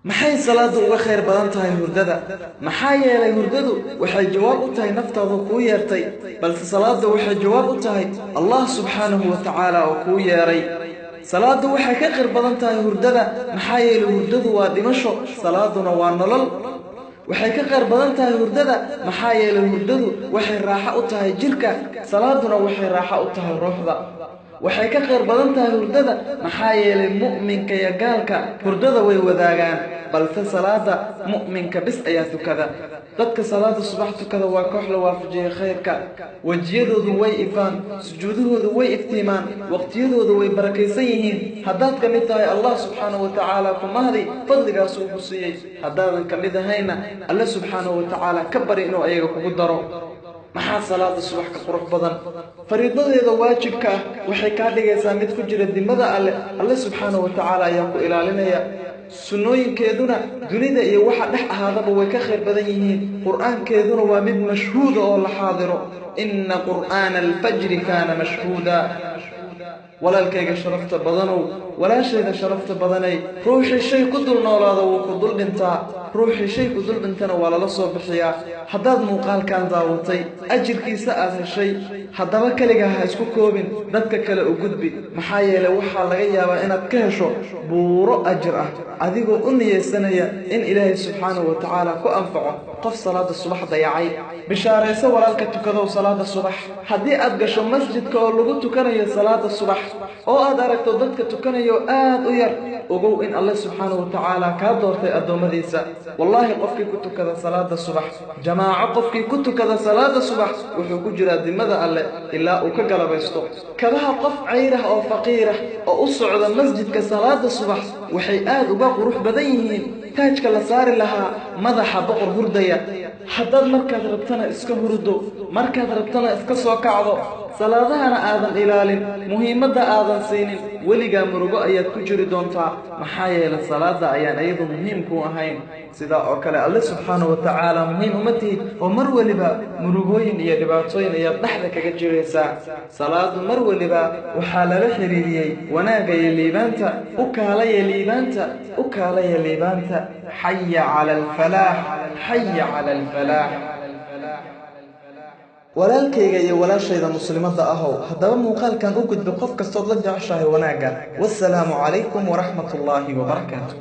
Maxay salaadu uga khayr badan tahay hurdada? Maxaa yeelay hurdadu waxay jawaab u tahay naftaadu kuu yeertay, balse salaadu waxay jawaab u tahay Allah subxaanahu wa tacaala oo kuu yeeray. Salaadu waxay ka khayr badan tahay hurdada, maxaa yeelay hurdadu waa dhimasho, salaaduna waa nolol. Waxay ka khayr badan tahay hurdada, maxaa yeelay hurdadu waxay raaxo u tahay jirka, salaaduna waxay raaxo u tahay ruuxda. Waxay ka khayr badan tahay hurdada, maxaa yeelay mu'minka iyo gaalka hurdada way wadaagaan, balse salaada mu'minka bis ayaa tukada. Dadka salaada subax tukada waa koox la waafajiyay khayrka. Wejiyadoodu way ifaan, sujuudahoodu way iftiimaan, waqtiyadoodu way barakaysan yihiin. Haddaad ka mid tahay, Allah subxaanahu wa tacaala ku mahdi fadligaas uu ku siiyey. Haddaadan ka mid ahayna, Alle subxaanahu wa tacaala ka bari inuu ayaga kugu daro. Maxaa salaada subax ka qurux badan? Fariidadeeda waajibka ah waxay kaa dhigaysaa mid ku jira dimada Alle. Alle subxaanahu wa tacaala ayaa ku ilaalinaya. Sunnooyinkeeduna dunida iyo waxa dhex ahaadaba way ka khayr badan yihiin. Qur'aankeeduna waa mid mashhuuda oo la xaadiro. Inna qur'aana alfajri kaana mashhuuda. Walaalkayga sharafta badanow, walaashayda sharafta badanay, ruuxii shay ku dul noolaada wuu ku dul dhintaa, ruuxii shay ku dul dhintana waa lala soo bixiyaa. Haddaad muuqaalkan daawatay, ajirkiisa aad heshay, haddaba keligaa ha isku koobin, dadka kale u gudbi. Maxaa yeelay waxaa laga yaabaa inaad ka hesho buuro ajir ah adigoo u niyeysanaya in Ilaahay subxaanahu wa tacaala ku anfaco. Qof salaada subax dayacay, bishaarayso walaalka tukadow salaada subax. Haddii aad gasho masjidka oo lagu tukanayo salaada subax oo aad aragto dadka tukanayo aad u yar, ogow in Alle subxaanahu wa tacaala kaa doortay addoommadiisa. Wallaahi, qofkii ku tukada salaada subax jamaaco, qofkii ku tukada salaada subax wuxuu ku jiraa dimada Alle ilaa uu ka galabaysto. Kabaha qof cayrah oo faqiirah oo u socda masjidka salaada subax waxay aad uga qurux badan yihiin taajka la saari lahaa madaxa boqor hurdaya. Haddaad markaad rabtana iska hurdo, markaad rabtana iska soo kacdo, salaadahana aadan ilaalin, muhiimadda aadan siinin, weligaa murugo ayaad ku jiri doontaa, maxaa yeelay salaada ayaan iyadu muhiim ku ahayn. Sidaa oo kale Alle subxaanahu wa tacaala muhiim uma tihid oo mar weliba murugooyin iyo dhibaatooyin ayaad dhexda kaga jiraysaa. Salaadu mar weliba waxaa lala xiriiriyey wanaagga iyo liibaanta. U kaalaya liibaanta, u kaalaya liibaanta. Xaya cala alfalaax, xaya cala alfalaax. Walaalkayga iyo walaashayda muslimadda ahow, haddaba muuqaalkan u gudbi qof kastood la jeceshahay wanaagga. Wasalaamu calaykum waraxmat ullaahi wabarakaatu.